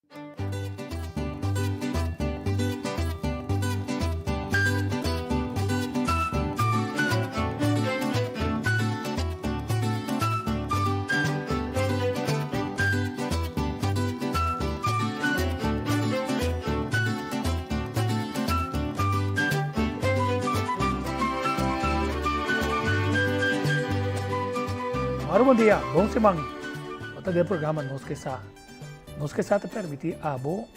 Ora bon dia, bon siman. Ota den programa Nos Ke Sa. Nos ke sa ta permití abo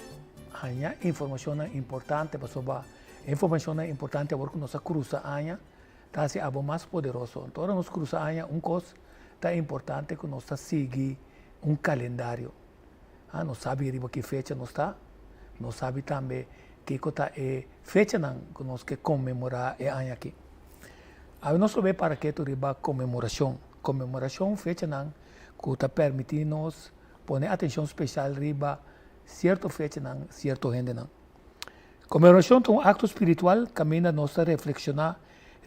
haña informashonnan importante pasobra e informashonnan importante awor ku nos a krusa aña ta hasi abo mas poderoso. Anto ora nos krusa aña un kos ta importante ku nos ta sigui un kalendario. Ha, nos sabi riba ki fecha nos ta, nos sabi tambe kiko ta e fechanan ku nos ke konmemorá e aña aki. Awe nos lo bay para ketu riba konmemorashon. Konmemorashon fechanan ku ta permití nos pone atenshon speshal riba sierto fechanan, sierto hendenan. Konmemorashon ta un akto spiritual kaminda nos ta reflekshoná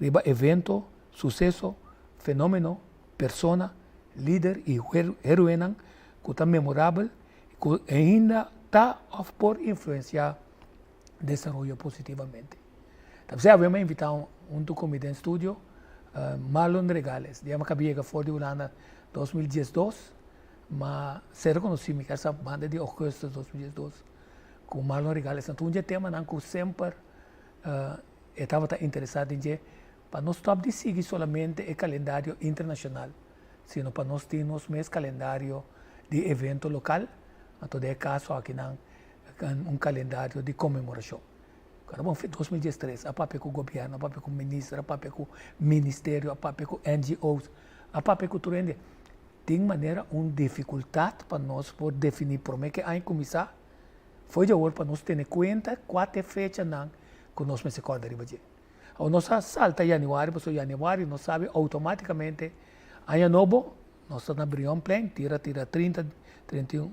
riba evento, suseso, fenómeno, persona, lider i héroenan ku ta memorabel i ku ainda ta òf por influensiá desaroyo positivamente. Ta p'esei awe mi a invitá huntu ku mi den studio Marlon Regales. Di a kabi yega for di Hulanda 2012, ma ser rekonosí mi kasa banda di ougùstùs 2012 ku Marlon Regales. Anto un di e temanan ku semper e tabata interesá den dje pa no stòp di sigui solamente e kalendario internashonal, sino pa nos tin nos mes kalendario di evento lokal, anto den e kaso akinan un kalendario di konmemorashon. Kòrda bon, 2013 a papia ku gobièrnu, a papia ku minister, a papia ku ministerio, a papia ku NGO's, a papia ku tur hende. Tin manera un difikultat pa nos por definí promé ku e aña kuminsá, fo'i di awor pa nos tene kuenta kua ta e fechanan ku nos mester kòrda riba dje. Awor nos a salta yanüari pasobra yanüari nos sabi outomátikamente aña nobo nos ta na Brionplein tira tira 30, 31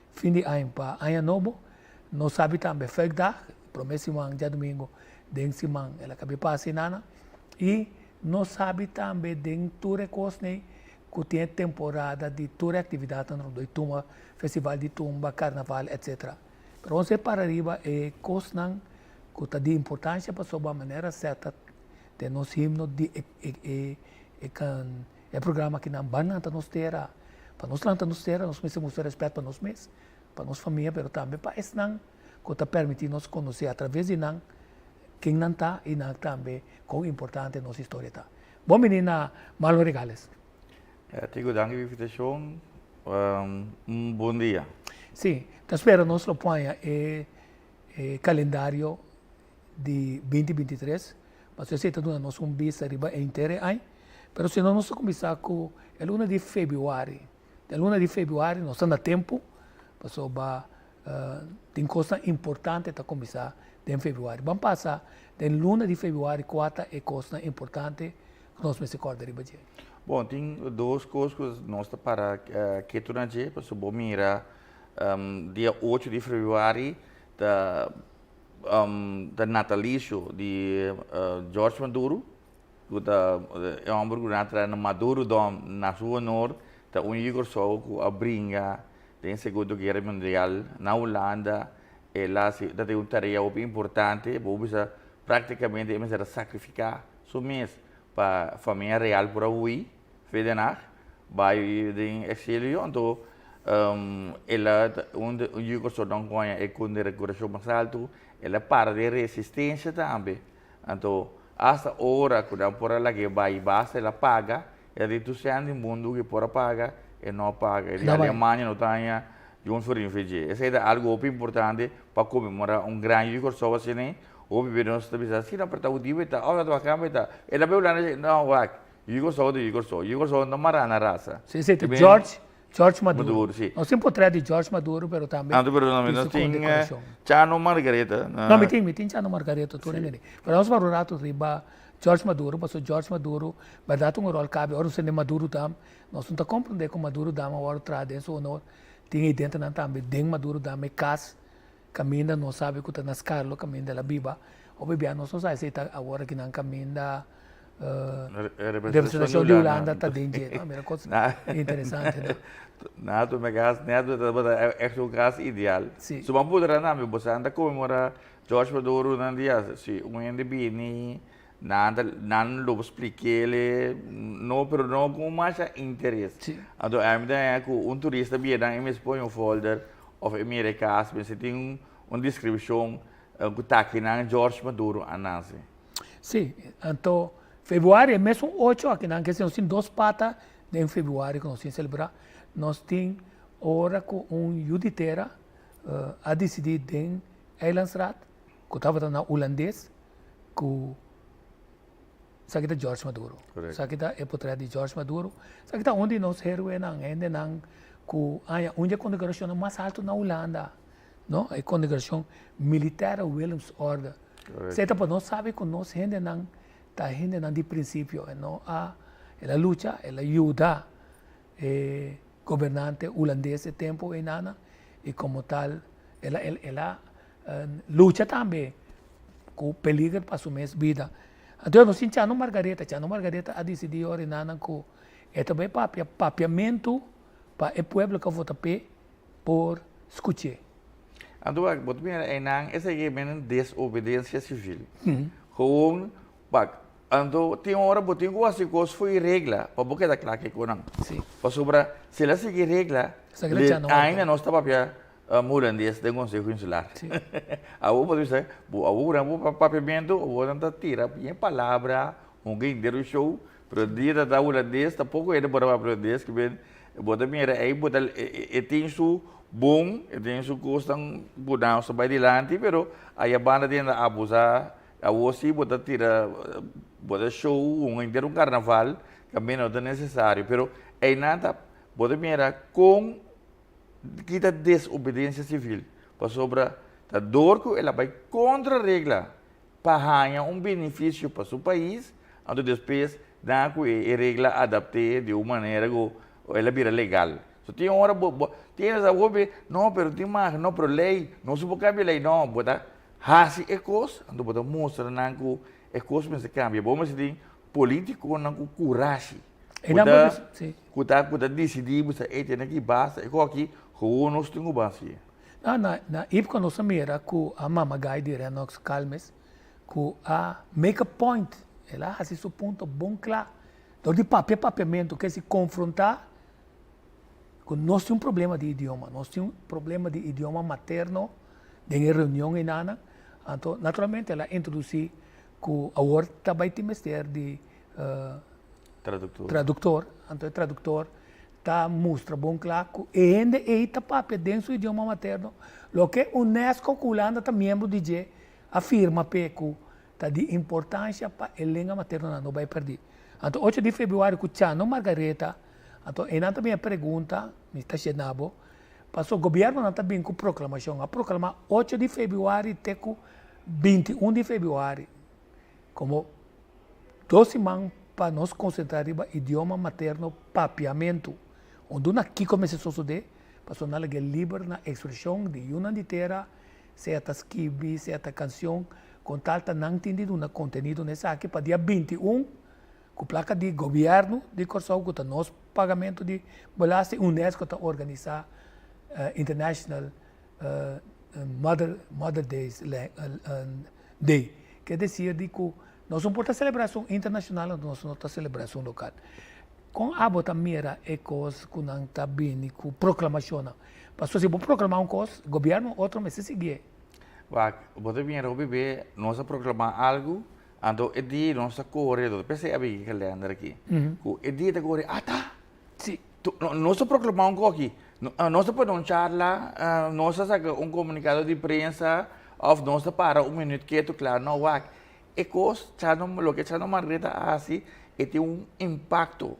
fin di aña pa aña nobo. Nos sabi tambe Fuikdag, prome siman djadumingu den siman el a kabi pasa inana. I nos sabi tambe den tur e kosnan ku tin e temporada di tur e aktividatnan rondó di tumba, festival di tumba, karnaval etsetera. Pero nos e para riba e kosnan ku ta di importansha pasobra manera seta den nos himno di e e e e programa akinan ban lanta nos tera. Pa nos lanta nos tera nos mester mustra rèspèt pa nos mes, pa nos famia pero tambe pa esnan ku ta permití nos konosé atraves di nan ken nan ta i nan tambe kon importante nos historia ta. Bon bini na Marlon Regales. Tico danki pa invitashon. Un bon dia. Sí, ta spera nos lo poña e e calendario di binti binti tres, pasobra esei ta duna nos un bista riba e henter e aña. Pero si no nos ta cuminsa cu e luna di februari. Den luna di februari nos ta na tempo, pasobra tin cosnan importante ta cuminsa den februari. Ban pasa den luna di februari cua ta e cosnan importante cu nos mester corda riba dje. Bon, tin dos cos cu nos ta para ketu na dje, pasobra bo mira Dia ocho di februari ta ta natalicio di George Maduro, ku ta e homber ku nan a trae na Madurodom na su honor, ta un yu Kòrsou ku a bringa den Segundo Guera Mundial na Hulanda. El a hasi, ta tin un tarea hopi importante, bo bisa praktikamente e mester a sakrifiká su mes pa famia real por a hui. Fe Den Haag bai den exilio anto el a un yu Kòrsou nan ku haña e kondekorashon mas altu el a para den resistensia tambe anto asta ora ku nan por a lag'é bai basta el a paga el a di tur sèn di mundu ku e por a paga e no a paga e di Alemania no ta haña John Florin Fedje esei ta algu hopi importante pa konmemorá un gran yu Kòrsou asina hopi bes nos ta bisa si no pero ta hudiu e ta òf ta wak e ta el a bai Hulanda no wak Yu Kòrsou ta yu Kòrsou. Yu Kòrsou no mará na rasa. Sí, sí, ta George, George Maduro. Maduro, sí. Nos tin potret di George Maduro, pero tambe Anto, pero tambe nos tin Chano Margaretha. No, mi tin, mi tin Chano Margaretha tur hende. Pero nos para un rato riba George Maduro, pasobra George Maduro, bèrdat un ròl kabe. Ora nos tende Madurodam, nos no ta komprendé ku Madurodam a wòrdu traha den su honor. Tin identenan tambe den Madurodam, e kas kaminda nos sabi ku ta na Skarlo, kaminda el a biba. Hopi bia nos no sa esei ta awor aki nan kaminda. Representashon di Hulanda ta den dje, no? Mira kos interesante, no? Na tu me kas net tabata echt un kas ideal. Si. Su ban pudra na mi boso a konmemorá George Maduro nan dia si un hende bini nan ta nan lo splik'é no pero no ku masha interes. Si. Anto ami ta haña ku un turista bira e mes pone un folder òf e mira e kas mester tin un deskripshon ku ta akinan George Maduro a nase. Sí, anto februari e mesun ocho akinan ke si nos tin dos pata den februari ku nos tin selebrá. Nos tin ora ku un yu di tera a disidí den Eilandsraad ku tabata na hulandes ku esaki ta George Maduro. Esaki ta e potret di George Maduro. Esaki ta un di nos héroenan, hendenan ku haña un di e kondekorashonnan mas altu na Hulanda. No, e kondekorashon Militaire Willems-Orde. Esei ta pa nos sabi ku nos hendenan ta hendenan di prinsipio. E no a, el a lucha, el a yuda e gobernante hulandes e tempu einana i komo tal el a el a lucha tambe ku peliger pa su mes bida. Anto nos tin Chano Margaretha, Chano Margaretha a disidí ora einanan ku e ta bai papia papiamentu pa e pueblo ku a vota p'e por skuch'é. Anto wak, bo ta mira einan esaki e menen desobedensia sivil. Gewoon, wak, anto tin ora bo tin ku hasi kos fo'i regla pa bo keda kla kiko nan. Pasobra si el a sigui regla, ainda nos ta papia hulandes den Konseho Insular. Awor bo ta bisa, bo awor bo por papiamentu, awor nan ta tira bien palabra, un henter show, Pero dia ta ta hulandes tampoco hende por a papia hulandes ke men bo ta mira ey bo ta e tin su bon e tin su cosnan cu nan ta bay dilanti pero aya banda tin ta abusa awor si bo ta tira bo ta show un henter un carnaval caminda no ta necesario pero eynan ta bo ta mira con kita desobedencia civil pasobra ta door cu el a bay contra regla pa haña un benefisio pa su pais, anto despues nan ku e regla adapt'é di un manera ku el a bira legal. So tin ora bo bo tin esa hopi no pero tin mas no pero lei no su por kambia lei no bo ta hasi e kos anto bo ta mustra nan ku e kos mester kambia bo mester tin politikonan ku kurashi ku ta ku ta ku ta disidí bisa ey tene aki basta e kos aki gewoon nos tin ku ban hasié. Na na na Ipco nos a mira cu a mama guy di Renox Calmes cu a make a point, el a haci su punto bon cla dor di papia papiamento ke si confronta cu nos tin un problema di idioma, nos tin un problema di idioma materno den e reunion enanan, anto naturalmente el a introduci cu awor ta bay tin mester di Traductor. Traductor, anto e traductor ta mustra bon kla ku e hende ei ta papia den su idioma materno, loke UNESCO ku Hulanda ta miembro di dje a firma p'e ku ta di importansha pa e lenga maternonan no bai pèrdí. Anto ocho di febrüari ku Chano Margaretha, anto einan ta bin e pregunta, mi ta shena bo, paso gobièrnonan ta bin ku proklamashon, a proklamá ocho di febrüari te ku 21 di febrüari komo Dos siman pa nos konsentrá riba idioma materno Papiamentu. Un duna kiko mester sosodé pasobra nan lag'é liber na ekspreshon di yunan di tera, sea ta skibi, sea ta kansion, kon tal ta nan tin di duna kontenido na esaki pa dia 21 ku plaka di gobièrnu di Kòrsou ku ta nos pagamentu di belasting UNESCO ta organisá International Mother Mother Days Day. Ke desir di ku Nos no por ta selebrá esun internashonal anto nos no ta selebrá esun lokal. Kon abo ta mira e kos ku nan ta bini ku proklamashonnan? Pasobra si bo proklamá un kos, gobièrnu otro mester siguié. Wak, bo ta mira hopi be nos a proklamá algu, anto e dia nos ta kore, lo ta p'esei a bini e kalènder aki, ku e dia ta kore, ata! Si. Nos a proklamá un kos aki, nos a pone un charla, nos a saka un komunikado di prensa, òf nos a para un minüt ketu kla, no wak, E kos Chano, loke Chano Margaretha a hasi, e tin un impakto.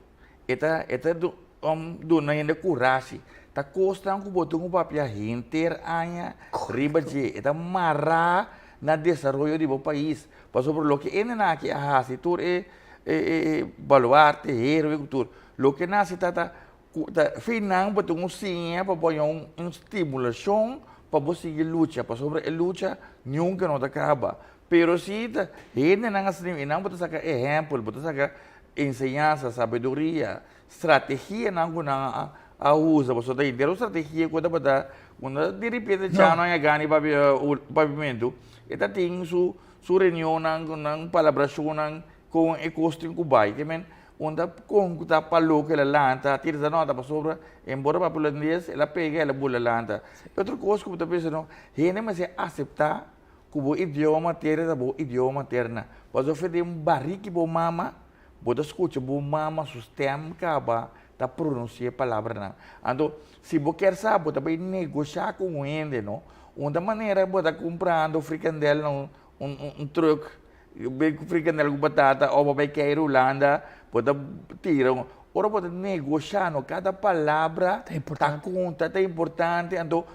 E ta, e ta duna hende kurashi. Ta kosnan ku bo tin ku papia henter aña riba dje. E ta mará na desaroyo di bo pais. Pasobra loke e nena aki a hasi, tur e e baluarte, héroe ku tur, loke nan hasi ta ta ku ta fin nan bo tin un siña pa bo haña un stimulashon pa bo sigui lucha. Pasobra e lucha nunka no ta kaba. Pero si ta hendenan asina i nan bo ta saka ehèmpel, bo ta saka enseñansa, sabiduria, strategianan ku nan a a usa, pasobra ta henter un strategia ku tabata unda di repente Chano a gana papia papiamentu, e ta tin su su reunionnan ku nan palabrashonnan kon e kos tin ku bai. Ke men unda kon ku ta pa loke el a lanta, tira sa nota pasobra embora papia hulandes el a pega el a bula lanta. Otro kos ku bo ta pensa no, hende mester aseptá ku bo idioma materna ta bo idioma materna. Pasobra den bariki bo mama bo ta skucha bo mama su stèm kaba ta pronunsiá e palabranan. Anto si bo kier sa bo ta bai negoshá ku un hende no, un ta manera bo ta kumprando frikandel na un un trùk bai ku frikandel ku batata òf bo bai kei Hulanda bo ta tira un, ora bo ta negoshá no kada palabra ta konta ta importante anto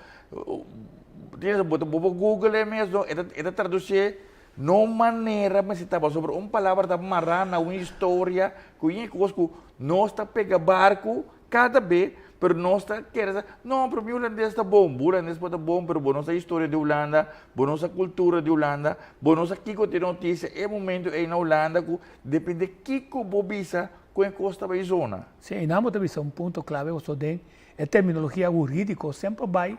bo ta bo por google e mes no e ta tradusié no manera mester ta pasobra un palabra ta mará na un historia ku yin kos ku nos ta pega barku kada be pero nos ta kere sa no pero mi hulandes ta bon bo hulandes por ta bon pero bo no sa historia di Hulanda bo no sa kultura di Hulanda bo no sa kiko ta e notisia e momento ei na Hulanda ku depende kiko bo bisa ku e kos ta bai zona. Si einan bo ta bisa un punto klave pasobra den e terminologia hurídiko semper bai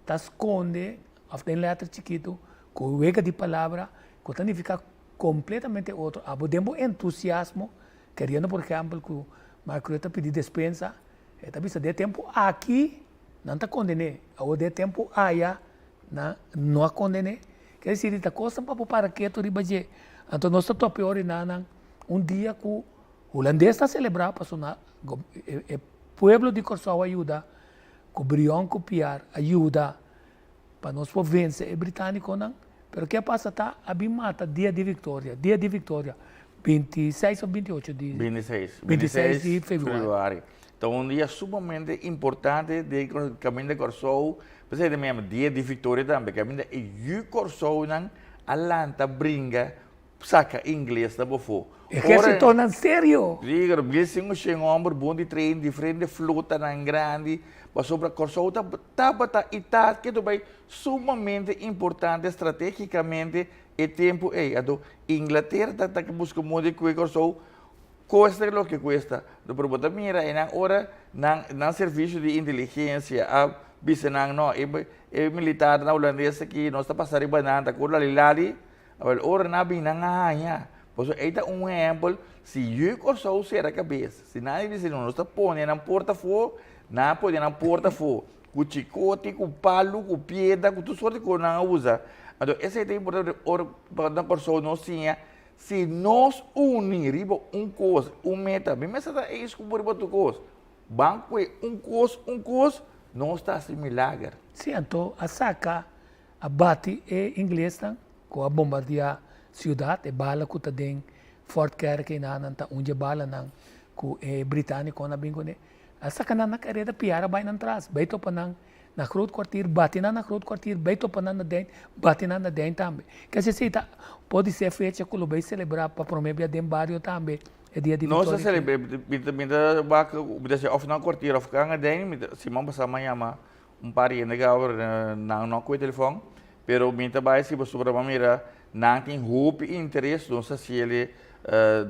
ta skonde òf den lèter chikitu ku wega di palabra ku ta nifiká kompletamente otro. Abo den bo entusiasmo keriendo por ehèmpel ku Mark Rutte ta pidi despensa, e ta bisa den e tempu aki nan ta konden'é, awor den e tempu aya nan no a konden'é. Ker desir di ta kosnan pa bo para ketu riba dje. Anto nos ta topa ora nan un dia ku hulandes ta selebrá pasobra e pueblo di Kòrsou a yuda ku Brion ku Piar a yuda pa nos por vense e británikonan, pero ke a pasa ta a bin mata dia di viktoria, dia di viktoria, 26 òf 28 di. 26, 26 di februari. Ta un dia sumamente importante den kaminda di Kòrsou, p'esei ta mi yama dia di viktoria tambe, kaminda e yu Kòrsounan a lanta bringa Saka ingles ta bofo. Ehérsitonan serio. Sí, pero 1500 hòmber bon di train diferente flotanan grandi pasobra Kòrsou ta tabata i ta ketu bai sumamente importante stratégikamente e tempu ei. Anto Inglatera ta ta buska moda di kue Kòrsou kuesta loke kuesta. Pero bo ta mira einan ora nan nan servisio di inteligensia a bisa nan no e militarnan hulandes aki nos ta pasa riba nan ta ku lalilali. Awel, ora nan a bin nan a haña. Pasobra ei ta un ehèmpel, si yu Kòrsou sera kabes, si nan a bisa nos ta pone nan porta afó, nan a pone nan porta afó ku chikoti, ku palu, ku piedra, ku tur sorti kos nan a usa. Anto esei ta importante ora pa na Kòrsou nos siña, si nos uni riba un kos, un meta, mi mester ta eis ku bo riba tur kos, ban kue un kos, un kos, nos ta hasi milager. Sí, anto a saka A bati e inglesnan ku a bombardiá siudat, e bala ku ta den Fort Kerk einanan ta un dje balanan ku e británikonan a bin kuné. A saka nan na kareda, piar a bai nan tras, bai topa nan na Groot Kwartier, bati nan na Groot Kwartier, bai topa nan na Dijn, bati nan na Dijn tambe. Kese esei ta por di ser fecha ku lo bai selebrá pa promé bia den bario tambe e dia di Nos a Victoria aki. selebrá, mi ta wak, mi ta of na Kwartier of kanga Dijn, mi ta siman pasá mi a yama Un par di hende kaba nan no koe telefòn, pero mi ta bai si pasobra bo a mira nan tin hopi interes, nos a hasiel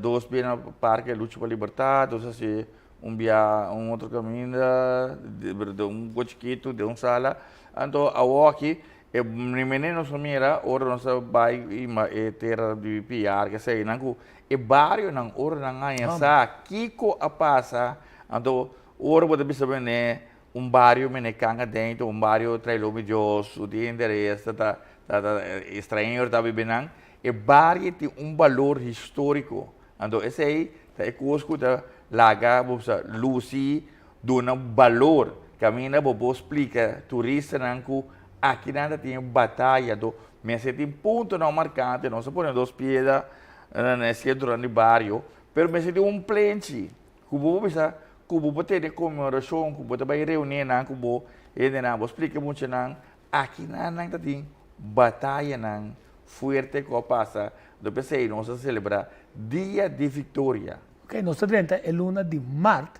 dos bia na parke Lucha pa Libertad, nos a hasi un bia un otro kaminda den un kos chikitu den un sala, anto awoki e primera nos a mira ora nos a bai e tera di piar keseinan ku e barionan ora nan haña sa kiko a pasa, anto ora bo ta bisa bene Un bario mene kanga dentro, un bario trae lobi Dios, su tin interes, ta ta ta ta extranhero ta bibi nan. E bario tin un balor historico. Anto esey ta e cos cu ta laga bo sa luci, duna balor. Caminda bo por splica turistanan cu aki nan ta tin e bataya. Anto mester tin puntonan marcante, nos a pone dos piedra na e centronan di bario, pero mester tin un plenchi. Ku bo por bisa ku bo por tene konmemorashon, ku bo ta bai reuní nan ku bo hendenan, bo splika muchanan, aki nan nan ta tin batayanan fuerte ku a pasa, anto p'esei nos ta selebrá Dia di Viktoria. Ok, nos ta drenta e luna di mart.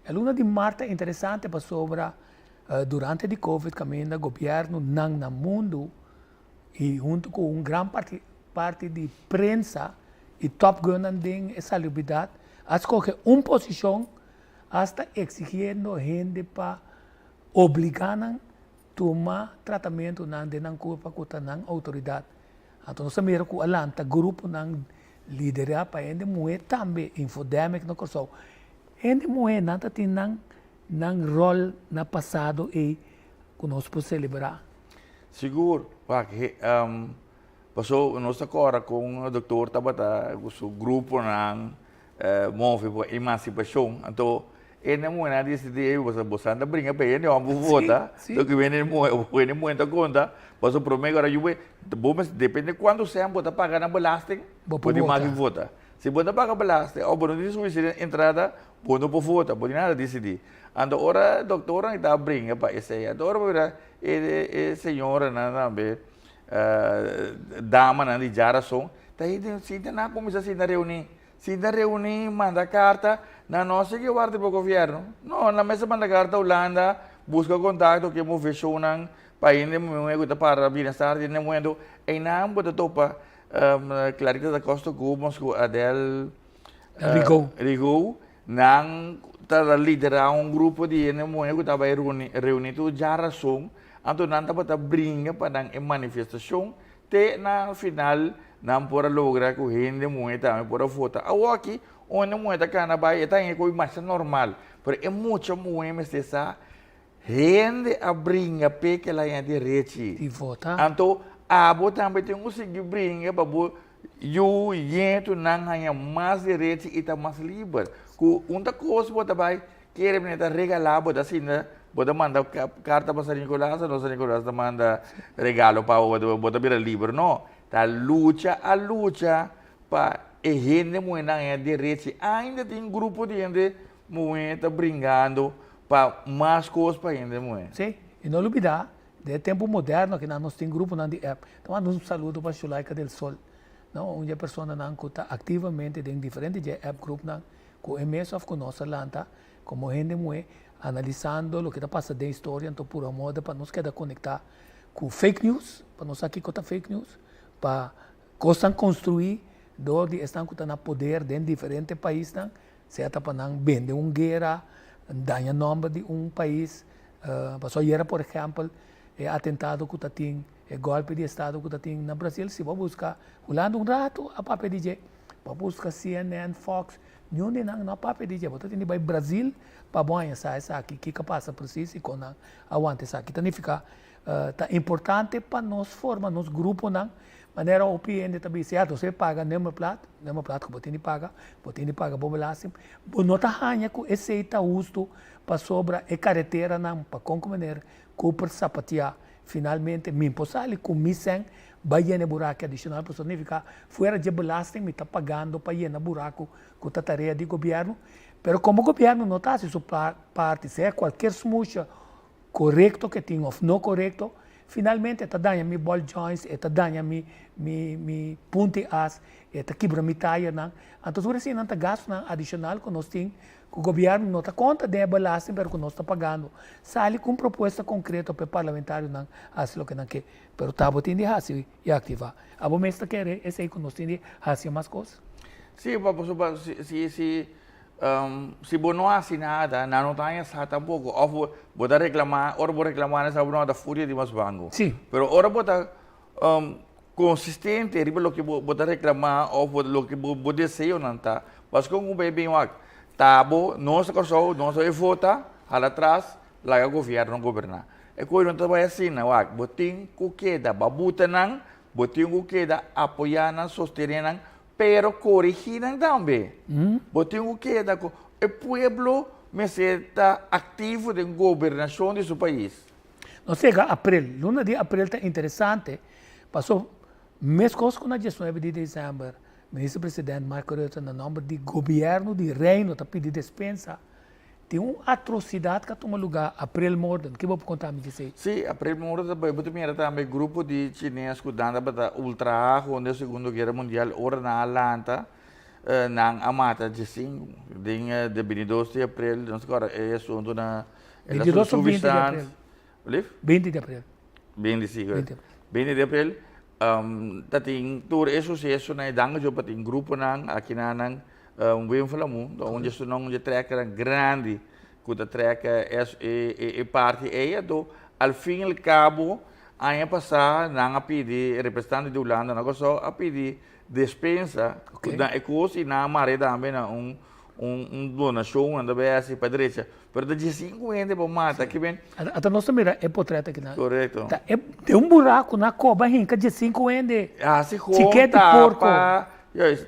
E luna di mart ta interesante pasobra durante di covid kaminda gobièrnunan na mundu i huntu ku un gran parti. parti di prensa i topgunnan den e salubridat a skohe un posishon asta eksigiendo hende pa obligá nan tuma tratamentunan den nan kurpa ku ta nan outoridat. Anto nos a mira ku a lanta gruponan liderá pa hende muhé tambe, infodemic na Kòrsou. Hende muhé nan ta tin nan nan ròl na pasado ei ku nos por selebrá. Sigur, wak, paso nos ta kòrda kon doktor tabata ku su gruponan move pa emansipashon, anto hende muhénan a disidí, ey boso boso anda bringa pa hende hòmber vota, loke hende muhé hende muhé ta konta, paso promé ku ora yu bo mester depende kuantu sèn bo ta paga na belasting bo tin mas di vota. Si bo no paga belasting òf bo no tin sufisiente entrada bo no por vota, bo tin nada disidí. Anto ora doktornan ta bringa pa esei, anto ora bo mira e señoranan tambe damanan di djarason ta sinta nan kuminsá sinta reuní, sinta reuní manda karta nan no sigui warda pa gobièrnu, no nan mester manda karta Hulanda buska kontakto ke moveshonnan pa hende muhé ku ta para bienestar di hende muhé anto einan bo ta topa Clarita da Costa Gomez ku Adel Rigaud Nan ta liderá un grupo di hende muhé ku ta bai reuní tur djarason, anto nan tabata bringa pa nan e manifestashon te na final nan por a logra ku hende muhé tambe por a vota. Awoki un hende muhé ta kana bai e ta haña koe masha normal, pero e mucha muhé mester sa Hende a bringa p'e kel haña derechi. Di vota. Anto abo tambe tin ku sigui bringa pa bo yu, yetu nan haña mas derechi i ta mas liber. Ku un ta kos bo ta bai kere mester ta regalá bo ta asina bo ta manda karta pa San Nicolas anto San Nicolas ta manda regalo pa bo bo ta bira liber. No, ta lucha a lucha pa e hende muhénan haña derechi. Ainda tin grupo di hende muhé ta bringando Pa mas kos pa hende muhé. Sí, i no lubidá, den e tempu moderno akinan nos tin gruponan di app. Ta manda un saludo pa Shulaika del Sol, no, un dje personanan ku ta aktivamente den diferente dje app groupnan ku e mes òf ku nos a lanta komo hende muhé analisando loke ta pasa den historia anto puru moda pa nos keda konektá ku fake news, pa nos sa kiko ta fake news, pa kosnan konstruí dor di esnan ku ta na poder den diferente paisnan. Sea ta pa nan bende un guera, daña nomber di un pais. Pasobra ayera por ehempel e atentado ku ta tin, e golpe di estado ku ta tin na Brasil, si bo buska Hulanda un rato a papia di dje. Bo buska CNN, Fox, niun di nan no a papia di dje. Bo ta tin di bai Brasil pa bo haña sa esaki, kiko a pasa presis i kon nan a wanta esaki. Ta nifiká ta importante pa nos forma nos gruponan Manera hopi hende ta bisa, ya nos e paga nummerplaat, nummerplaat ku bo tin di paga, bo tin di paga bo belasting, bo no ta haña ku esei ta hustu pasobra e kareteranan pa kon ku meneer Cooper sapatia finalmente mi por sali ku mi sèn bai yena e buraki adishonal pasobra nifiká fuera dje belasting mi ta pagando pa yena buraku ku ta tarea di gobièrnu, pero komo gobièrnu no ta hasi su parti sea kualkier smusha korekto ke tin òf no korekto, finalmente e ta daña mi ball joints, e ta daña mi mi mi punti as, e ta kibra mi tayernan. Anto tur eseinan ta gastunan adishonal ku nos tin ku gobièrnu no ta konta den e belasting pero ku nos ta pagando. Sali ku un propuesta konkreto pa e parlamentarionan hasi loke nan ke. Pero ta bo tin di hasi i aktivá. Abo mes ta kere esei ku nos tin di hasi mas kos? Sí, pasobra si si Si bo no hasi nada, nan no ta haña sa tampoko. Òf bo bo ta reklamá, ora bo reklamá nan sa bo no ta furia di mas bango. Sí. Pero ora bo ta konsistente riba loke bo bo ta reklamá òf bo loke bo bo deseonan ta, paskon ku bo bin wak, ta bo, nos ta Kòrsou, nos ta bai vota, hala atras, laga gobièrnu goberná. E koe no ta bai asina, wak, bo tin ku keda babuta nan, bo tin ku keda apoyá nan, sostené nan, Pero corigi nan tambe. Bo tin cu keda cu e pueblo mester ta activo den gobernacion di su pais. Nos yega april. Luna di april ta interesante paso mescos cu na diesnuebe di december Minister President Mark Rutte na nomber di Gobierno di Reino ta pidi despensa. Tin un atrocidad cu a tuma lugar April Morden. Ki bo por conta mi djesey? Sí, April Morden ta bai. Bo ta mira tambe grupo di chines cu nan tabata ultraha hunde Segundo Guera Mundial ora nan a lanta nan a mata djesing den de bintidos di april no se acorda e asunto na Bintidos of binti di april? Lief? Binti di april. Binti si, binti di april. Ta tin tur e susesonan e danki Dios pa tin gruponan aki na nan Wim Flamu ta un di esunnan un di e trekkernan grandi ku ta trek e parti ei anto al fin al kabo aña pasá nan a pidi representante di Hulanda na Kòrsou a pidi despensa na e kos i nan a mara tambe na un un donashon nan ta bai hasi pa drecha pero ta diesinku hende bo mata ki ben. Ata nos ta mira e potret aki nan. Korekto. Ta e den un buraku nan a koba hinka diesinku hende. Hasi hon tapa Juist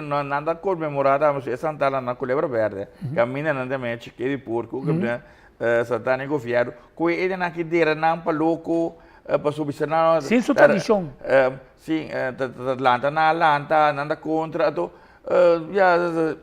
nan ta konmemorá tambe su e santana na Culebra Berde kaminda nan ta mira chike di porko ku santana di gobièrnu ku e hendenan ki dera nan pa loko pa subi nan. Sin su tradishon. Si ta lanta nan a lanta nan ta kontra anto ya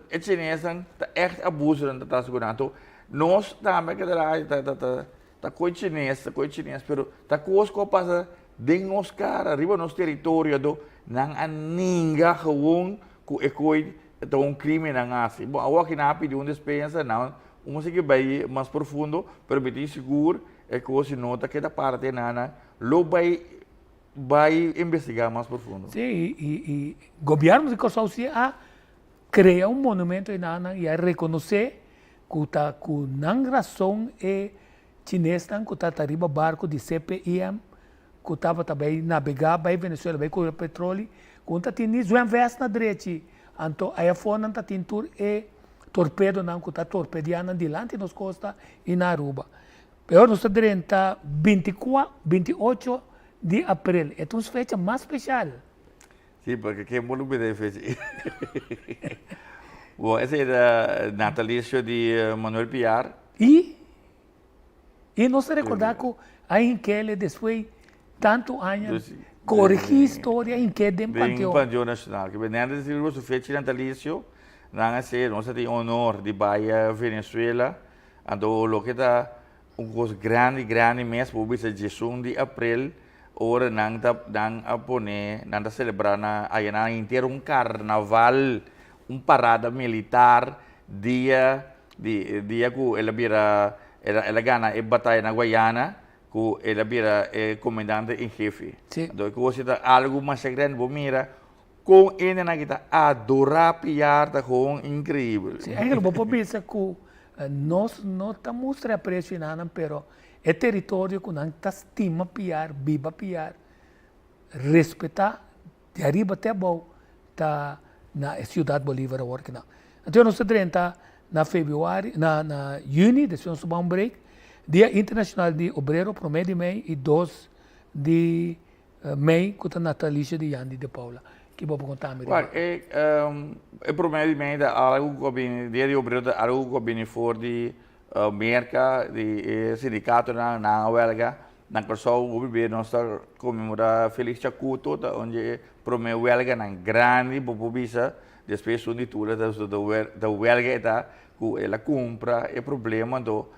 e chinesnan ta ègt abuso nan ta trata ku nan anto nos tambe ke ta ta ta ta koe chines ta koe chines pero ta kos ku a pasa den nos kara riba nos teritorio anto nan a ninga gewoon ku e koe ta un krimen nan a hasi bon awor aki nan a pidi un despensa nan un sigui bai mas profundo pero mi tin sigur e kos si no ta keda parti nan lo bai Bai investigá mas profundo. Sí, i i gobièrnu di Kòrsou sí a krea un monumento einan i a rekonosé ku ta ku nan rason e chinesnan ku ta ta riba barku di CPIM ku tabata bai nabegá bai Venezuela bai kore petroli ku no ta tin ni zwemvest na drechi anto ayafó nan ta tin tur e torpedonan ku ta torpediá nan dilanti nos kosta i na Aruba. Peor nos ta drenta bintikua, 28 di april. E ta un fecha mas special. Sí, porque ken por lubida e fecha ei? Bon, esei ta natalicio di Manuel Piar. I, i nos ta recorda cu a hinkele despues tanto aña, corigi historia, hink'e den Panteon. Den Panteon Nacional. Ke benen ta riba su fecha natalicio, nan a sey, nos a tin honor di bai Venezuela. Anto loke ta un kos grandi grandi mes por bisa diesun di aprel ora nan ta nan a pone nan ta selebrá na aya nan henter un karnaval un parada militar dia di dia ku el a bira el a gana e bataya na Guayana ku el a bira e komandante en hefe. Anto e kos ta algu masha grandi bo mira Kon hendenan ki ta adorá piar ta gewoon increibel. Sí, eigenlijk bo por bisa ku nos no ta mustra e apresio na nan, pero e teritorio ku nan ta stima piar, biba piar, respetá di ariba te abou ta na e Ciudad Bolívar awor kinan. Anto nos ta drenta na februari, na na yüni, despues nos ta bai un break, Dia Internashonal di Obrero promé di mei i dos di Mei ku ta natalicio di Yandy de Paula. Ki bo por konta mi riba? Wak, e e promé di mei ta algu ku a bini, dia di obrero ta algu ku a bini for di Merka, di e sindikatonan, nan a wèlga. Na Kòrsou hopi bes nos ta konmemorá Felix Chacuto, ta un di e promé wèlganan grandi bo por bisa, despues esun di Tula ta ta wèlga e ta ku el a kumpra e problema anto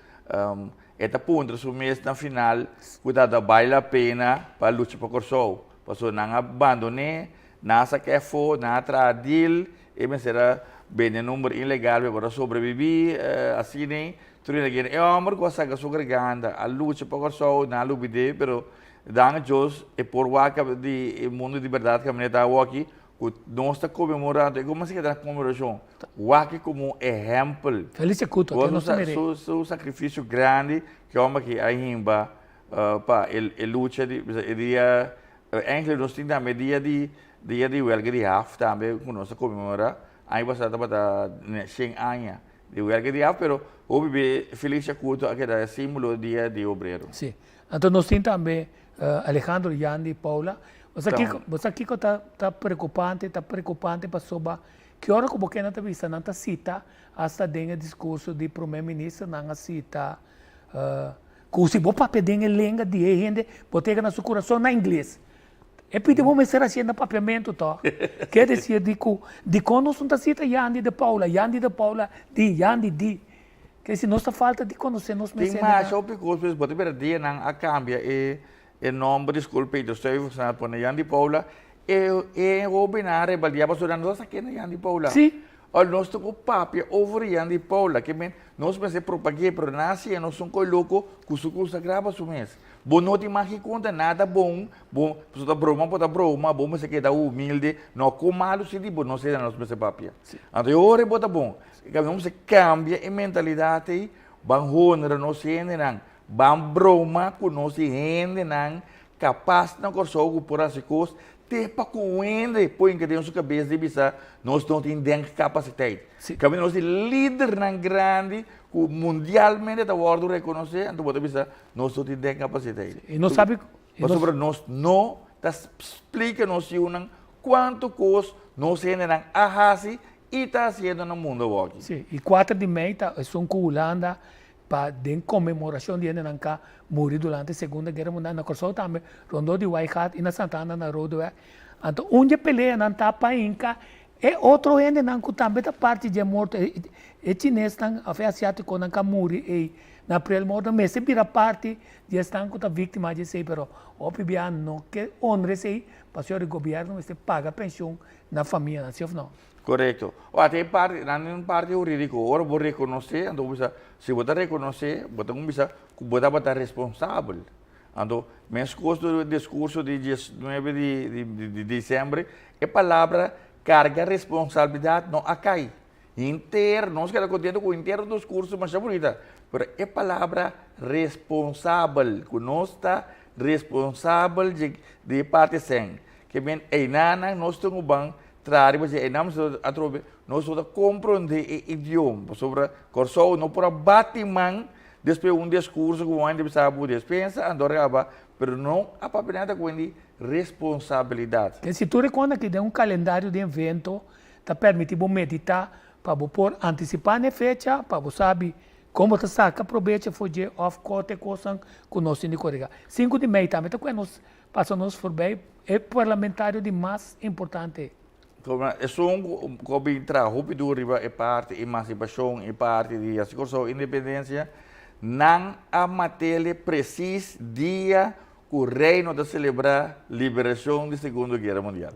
E ta puntra su mes na final ku ta ta bai la pena pa lucha pa Kòrsou. Pasobra nan a bandon'é, nan a sak'é afó, nan a traha deal, e mester a bende number ilegal pa e por a sobrebibí, asina ei. Tur hende kere e hòmber ku a saka su garganta, a lucha pa Kòrsou, nan a lubid'é, pero danki Dios e por wak di e mundu di bèrdat kaminda ta awoki, Ku nos ta konmemorá, anto e komo asina ta konmemorashon? Wak e komo un ehèmpel. Felice Cuto, te nos ta mir'é. Su su sakrifisio grandi ku e hòmber aki a himba pa e lucha di e dia, eigenlijk nos tin tambe dia di dia di wèlga di haf tambe ku nos ta konmemorá. Aña pasá tabata shen aña di wèlga di haf, pero hopi be Felice Cuto a keda e símbolo dia di obrero. Sí. Anto nos tin tambe Alejandro, Yandy, Paula. Bo sa kiko, bo sa kiko ta ta preokupante? Ta preokupante pasobra ki ora ku bo kende ta bisa nan ta sita asta den e diskurso di prome minister nan a sita ku si bo papia den e lenga di e hende bo ta yega na su kurason na ingles. E pidi bo mester hasié na papiamentu tòg. Ke desir di ku dikon nos no ta sita Yandy de Paula, Yandy de Paula di, Yandy di. Ke si nos ta falta di konosé nos mes Tin masha hopi kos pues bo ta mira dia nan a kambia e e nomber di skol Peter Stuyvesant a pone Jan di Paula e e hobennan a rebeldia pasobra nan no sa ken ta Jan di Paula. Sí. Ora nos ta ku papia over Jan di Paula ke men. Nos mester propag'é, pero nan hasié nos un koi loko ku su konsagrá pa su mes. Bo no tin mag di konta nada bon, bo pasobra ta broma bo ta broma, bo mester keda humilde, no kon malu si di bo no sena nos mester papia. Anto e ora bo ta bon. Nos mester kambia e mentalidat ei, ban honra nos hendenan, ban broma ku nos tin hendenan kapas na Kòrsou ku por hasi kos te pa ku hende por hinka den su kabes di bisa nos no tin denkapasiteit. Kaminda nos tin lidernan grandi ku mundialmente ta wòrdu rekonosé, anto bo ta bisa nos no tin denkapasiteit. I nos sabi Pasobra nos no ta splika nos yunan kuantu kos nos hendenan a hasi i ta hasiendo na mundu awoki. Sí, i kuater di mei ta esun ku Hulanda pa den konmemorashon di hendenan ka muri durante Segunda Guera Mundial na Kòrsou tambe, rondó di Waaigat i na Santa Ana na Rodeweg. Anto un dje peleanan ta pa hinka e otro hendenan ku tambe ta parti dje morto, e chinesnan òf e asiátikonan ka muri ei na aprel morto mester bira parti di esnan ku ta víktima di esei, pero hopi bia no ke honra esei pasobra di gobièrnu mester paga penshun na famianan, si òf no? Korekto. Ora tin e parti, nan tin un parti hurídiko, ora bo rekonosé, anto bo bisa, si bo ta rekonosé, bo ta kuminsá ku bo tabata responsabel. Anto, meskos den e diskurso di diesnuebe di di desèmber, e palabra karga responsabilidat no a kai. Henter, nos keda kontento ku henter e diskurso masha bunita, pero e palabra responsabel, ku nos ta responsabel di e parti esei, ke men einanan nos tin ku ban Traha riba dje einan atrobe nos no ta komprondé e idioma pasobra Kòrsou no por a bati man despues un diskurso ku wòrdu bisa bo despensa anto raba pero no a papia nada ku di responsabilidat. Si tur e kos aki den un kalendario di evento ta permití bo meditá pa bo por antisipá n'e fecha pa bo sabi kon bo ta saka probecho for dje òf kote kosnan ku nos tin di koregá. Sinku di mei tambe ta kue nos Pasa nos forbij e parlamentario di mas importante. Como esun cu a bin traha hopi duro riba e parti emancipacion e parti di haci Corsou independencia, nan a matele precies dia cu Reino ta celebra liberacion di Segundo Guera Mundial.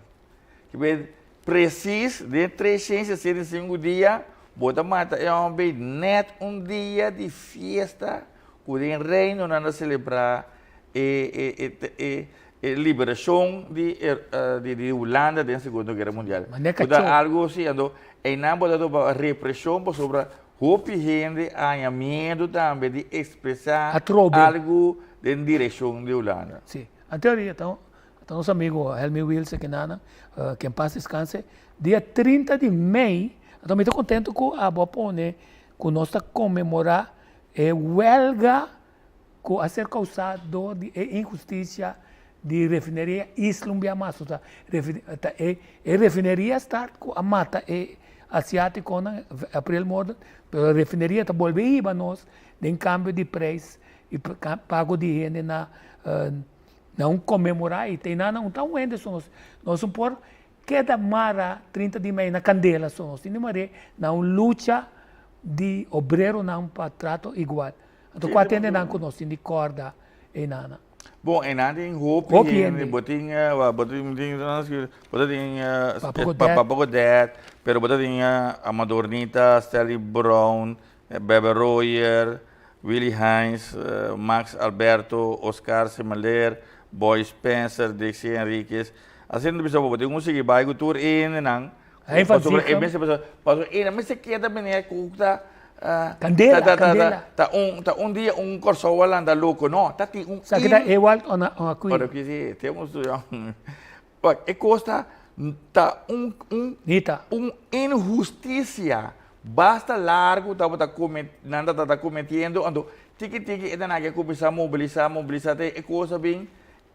Kibe precies den 365 dia bo ta mata e homber net un dia di fiesta cu den Reino nan ta celebra e e e liberashon di e di Hulanda den Segundo Guera Mundial. Manera Ku ta algu si, anto einan bo ta topa represhon pasobra hopi hende a haña miedu tambe di ekspresá algu den direkshon di Hulanda. Si, anto ta nos amigo Helmi Wilson kinana, ke en pas deskanse, dia 30 di mei, anto mi ta kontentu ku abo a pone ku nos ta konmemorá e wèlga ku a ser kousá dor di e inhustisia di refineria Isla un bia mas. Osea, ta e refineria start ku a mata e asiátikonan, April Morden, pero e refineria ta bolbe hiba nos den kambio di preis i pago di hende na na un konmemorá i te nan un ta un hende so nos. Nos no por keda mara 30 di mei na kandela so, nos tin di mar'é na un lucha di obreronan pa trato igual. Anto kua tendenan ku nos tin di kòrda einana? Bon, einan tin hopi hende. Bo tin, bo tin, bo ta tin Papa Godet, pero bo ta tin Amador Nita, Stanley Brown, Bebe Royer, Willy Heinz, Max Alberto, Oscar Semeleer, Boy Spencer, Dixie Henriquez. Asina ta bisa bo, bo tin ku sigui bai ku tur e hendenan. Pasobra e mester pasobra e mester keda meneer ku ta Candela, candela. Ta un ta un dia un Kòrsou a landa loko no ta tin un Sa kita Ewald o na o akui? Ora ki si te un estudio Wak e kos ta ta un un Nita. un inhustisia basta largu tabata kome nan tabata kometiendo anto tiki tiki e ta nan ke kuminsá mobilisá mobilisá te e kos a bin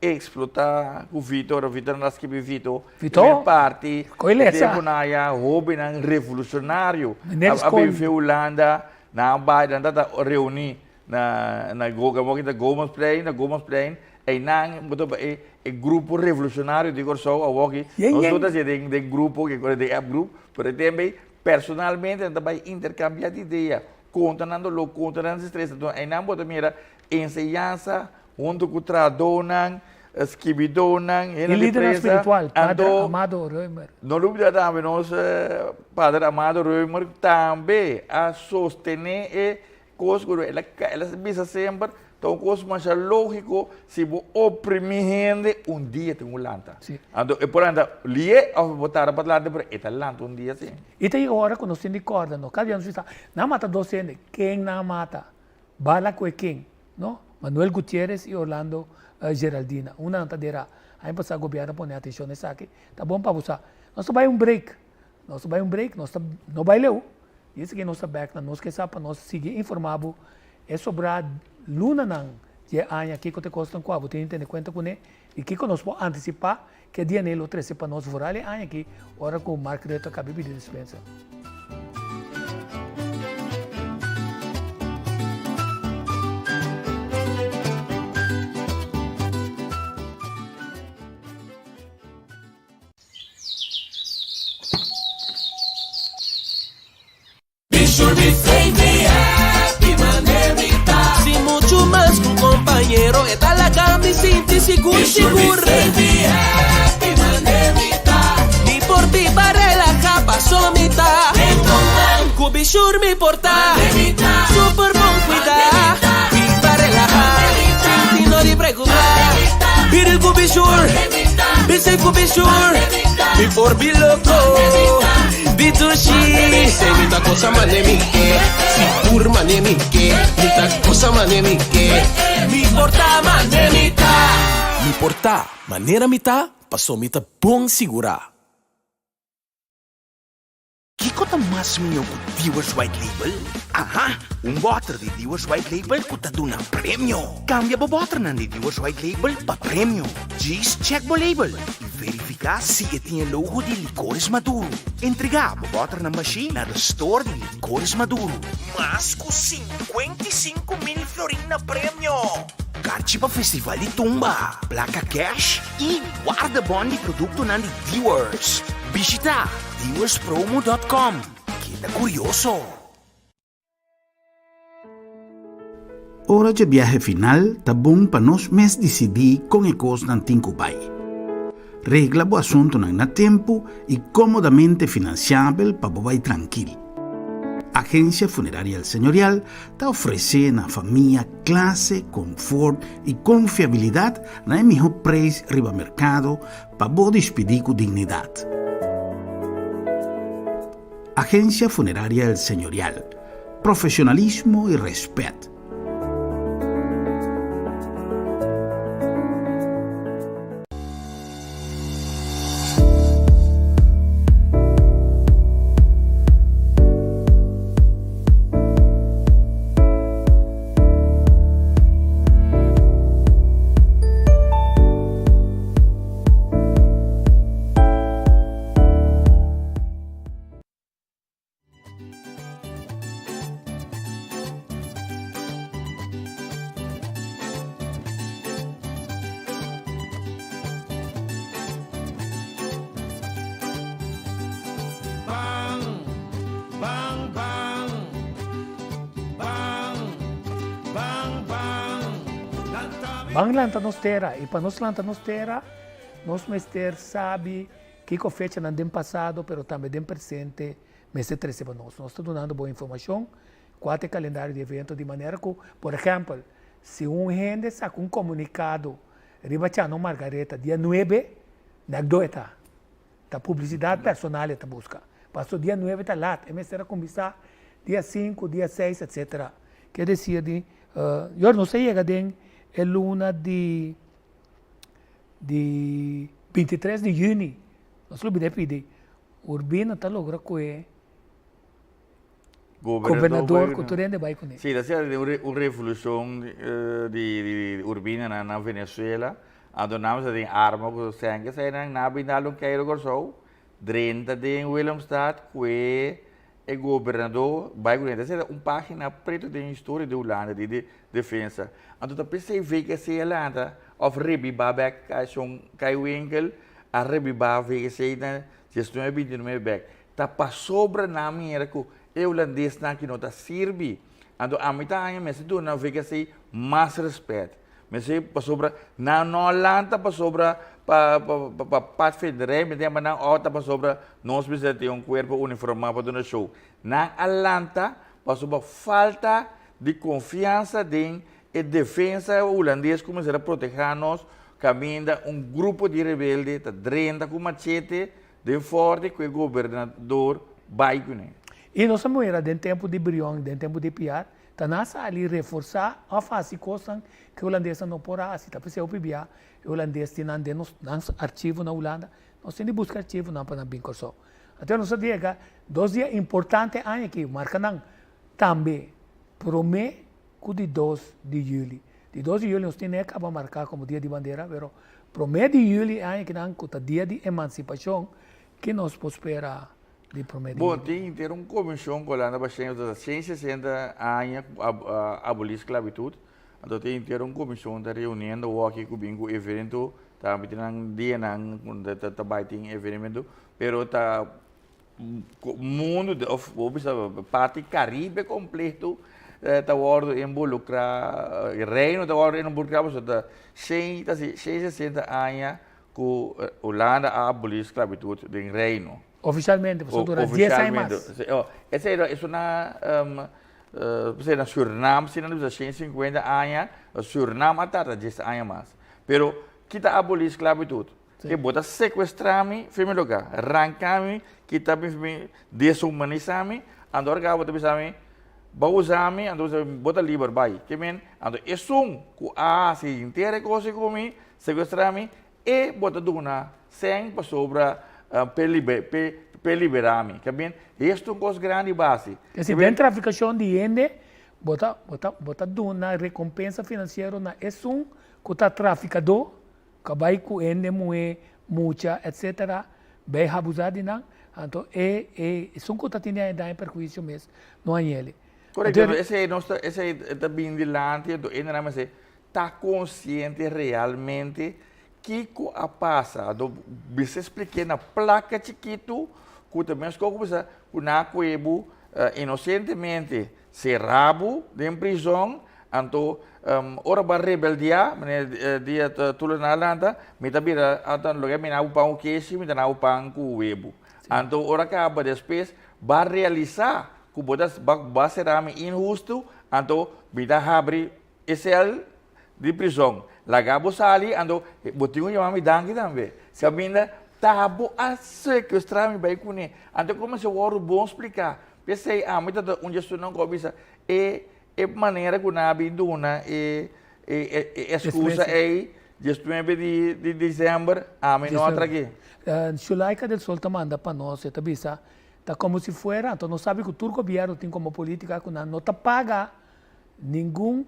Explota cu Vito, ora Vito nan a skibi Vito, Vito? primer parti, Koe lesa. tempo nan haya hobennan revolucionario, Meneer a Skol. bin fe Hulanda, nan a bai, nan tata reuni na na Go, ta Gomezplein, na Gomezplein, eynan bo ta e e grupo revolucionario di Corsou awoki, Yen, nos yen. no ta haci den den grupo, den app group, pero e tempo ey personalmente nan ta bai intercambia di idea, conta nan dolor, conta nan tristeza, enton eynan bo ta mira enseñansa hunto ku trahadónan. Skibidónan, E hende di lidernan prensa, spiritual, Pader anto Amado Römer. no lubida tambe nos Pader Amado Römer tambe a sostené e kos ku el a el a bisa semper ta un kos masha lógiko si bo oprimí hende un dia tin ku lanta. Sí. Anto e por lanta lié òf bo tarda pa lanta pero e ta lanta un dia sí. I ta yega ora ku nos tin di kòrda no kada dia nos bisa nan a mata dos hende, ken nan a mata? Bala ku e ken? No, Manuel Gutierrez y Orlando Geraldina. Una nan ta dera. Aña pasá gobierno a pone atencion na esaki. Ta bon pa bo sa. Nos ta bai un break. Nos ta bai un break, nos ta no bai leu. Y esaki nos ta bek na nos ke sa pa nos sigui informa bo e sobrá lunanan di e aña kiko ta e kosnan ku abo tin di tene kuenta kuné y kiko nos por antisipá Ke dia nei lo trese pa nos vooral e aña aki ora ku Mark Rutte a kabi pidi dispensa. Si muchu mas ku un kompañero e ta laga mi sinti sigur sigur. Mi por biba relahá paso mi ta ku Bishur mi por ta super bon kuidá. Biba relahá sin no di preokupá. Biri ku Bishur, bisei ku Bishur, mi por bi loko. Bitushi. Sey mi ta gosa mane mi ke Sigur mane mi ke Mi ta gosa mane mi ke Mi por ta mane mi ta Mi por ta manera mi ta Paso mi ta bon sigurá. Kiko ta mas mihó ku Dewar's White Label? Aha! Un bòter di Dewar's White Label ku ta duna premio! Kambia bo bòternan di Dewar's White Label pa premio. Djis chèk bo label i verifiká si e tin e logo di Licores Maduro. Entregá bo bòternan bashí na de store di Licores Maduro. Mas ku 55,000 florin na premio! Karchi pa Festival di Tumba, plaka kèsh i wardebòn di produktonan di Dewar's. Bishitá Dewarspromo dòt kòm. Keda kurioso! Ora dje biahe final ta bon pa nos mes disidí kon e kosnan tin ku bai. Regla bo asuntunan na tempu i kómodamente finansiabel pa bo bai trankil. Agensia Funeraria El Señorial ta ofresé na famia klase, konfort i konfiabilidat na e mihó preis riba merkado Pa bo dispidí ku dignidat. Agencia Funeraria El Señorial, Profesionalismo y respet. Ban lanta nos tera y pa nos lanta nos tera nos mester sabi kico fechanan den pasado pero tambe den presente mester trece pa nos. Nos ta dunando bo informacion cua ta e calendario di evento di manera cu por ehempel si un hende saca un comunicado riba Chano Margaretha dia nuebe nek do e ta. Ta publicidad personal e ta busca. Paso dia nuebe ta lat, e mester a cuminsa dia sinku, dia seis, etcetera. Ke decir di, yor nos a yega den e luna di di bintitres di juni, nos lo bini pidi, Urbino ta logra cu e gobernador cu tur hende bay cune. Si, ta ser un revolucion di Urbina na Venezuela. Anto nan mester tin arma ku sèn ke eseinan nan a bin dal un keiro Kòrsou, drenta den Willemstad ku e e gobernadó bai kuné. Ta esei ta un página pretu den historia di Hulanda di defensa. Anto ta p'esei VKC a lanta òf rebibá bèk Kashon Kai Winkel a rebibá VKC na diesnuebe bintinuebe bèk. Ta pasobra nan mira ku e hulandesnan aki no ta sirbi. Anto ami ta haña mester duna VKC mas rèspèt. Mester pasobra nan no a lanta pasobra pa pa padvinderij, mi ta yama nan òf ta pasobra nos mester tin un kuerpo uniformá pa duna show. Nan a lanta pasobra falta di konfiansa den e defensa hulandes ku mester a protehá nos kaminda un grupo di rebelde ta drenta ku machete den fòrti ku e gobernador bai kuné. I nos a mira den tempu di Brion, den tempu di Piar, Ta na sali reforsá òf hasi kosnan ku e hulandesnan no por a hasi. Ta p'esei hopi bia e hulandes tin nan den nos nan archivo na Hulanda. Nos tin di buska archivonan pa nan bin Kòrsou. Anto nos a yega dos dia importante aña aki, marka nan tambe promé ku di dos di yüli. Di dos di yüli nos tin e kaba marká komo dia di bandera, pero promé di yüli e aña akinan ku ta dia di emansipashon, ki nos por spera di promé di Bo tin henter un komishon ku Holanda pa shen ta 160 aña ku a abolí sklabitut. Anto tin henter un komishon ta reuniendo awor aki ku bin ku evento, tambe tin nan dianan ku ta bai tin evenemento, pero ta mundu òf bo bisa parti Karibe kompleto ta wòrdu involukrá, reino ta wòrdu involukrá pasobra ta shen ta 160 aña ku Hulanda a abolí sklabitut den reino. Ofisialmente, pasobra dura dies aña mas. Esei ta esuna p'esei na Surnam si nan bisa 150 aña, Surnam a tarda dies aña mas. Pero kita abolí sklabitut? Ke bo ta sekuestrá mi for mi lugá, ranka mi, kita mi for mi, deshumanisá mi, anto ora bo ta bisa mi, bo usa mi, anto bo ta liber, bai. Ke men, anto esun ku a hasi henter e kos ei ku mi, Secuestra mi, e bo ta duna sèn pasobra p'e p'e liberá mi. Ka bien, esto un kos grandi basi. Esei den trafikashon di hende, bo ta bo ta bo ta duna rekompensa finansiero na esun ku ta trafikadó, ku a bai ku hende muhé, mucha, etsetera, bai habusá di nan, anto e e esun ku ta tene daño perhuisio mes no hañ'el. Korekto, esei nos ta esei ta bini dilanti, anto e nan mester ta konsiente realmente kiko a pasa. Anto bisa splik'é na plaka chikitu ku ta meskos ku bisa ku nan a kohe bo inosentemente sera bo den prizòn, anto ora bo a rebeldiá, manera dia Tula nan a lanta, mi ta bira anto loke mi na bo pan ku keshi mi ta na bo pan ku webu. Anto ora kaba despues bo a realisá ku bo ta bo a sera mi inhustu, anto mi ta habri E sel di prizon laga bo sali anto bo tin ku yama mi danki tambe. Kaminda ta bo a sekuestra mi bai kuné. Anto komo se wòrdu bon spliká. P'esei ami ta un dje estunan ku a bisa e e manera ku nan a bin duna e e eskusa ei diesnuebe di di desèmber ami no a trag'é. Shulaika del Sol ta manda pa nos e ta bisa ta komo si fuera anto nos sabi ku tur gobièrnu tin komo polítika ku nan no ta paga Ningun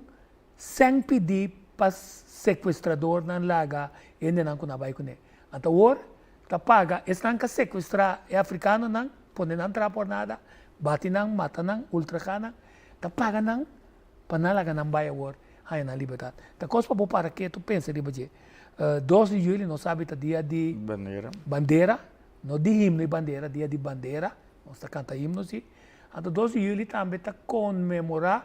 sèn pidí pa sekuestradornan laga hendenan ku nan bai kuné. Anto awor ta paga esnan ku a sekuestrá e afrikanonan, pone nan traha por nada, bati nan, mata nan, ultrajá nan, ta paga nan pa nan laga nan bai awor haña nan libertat. Ta kos pa bo para ketu pensa riba dje. Dos di juli nos sabi ta dia di bandera, no di himno i bandera, dia di bandera, nos ta kanta himno si. Anto dos di juli tambe ta konmemorá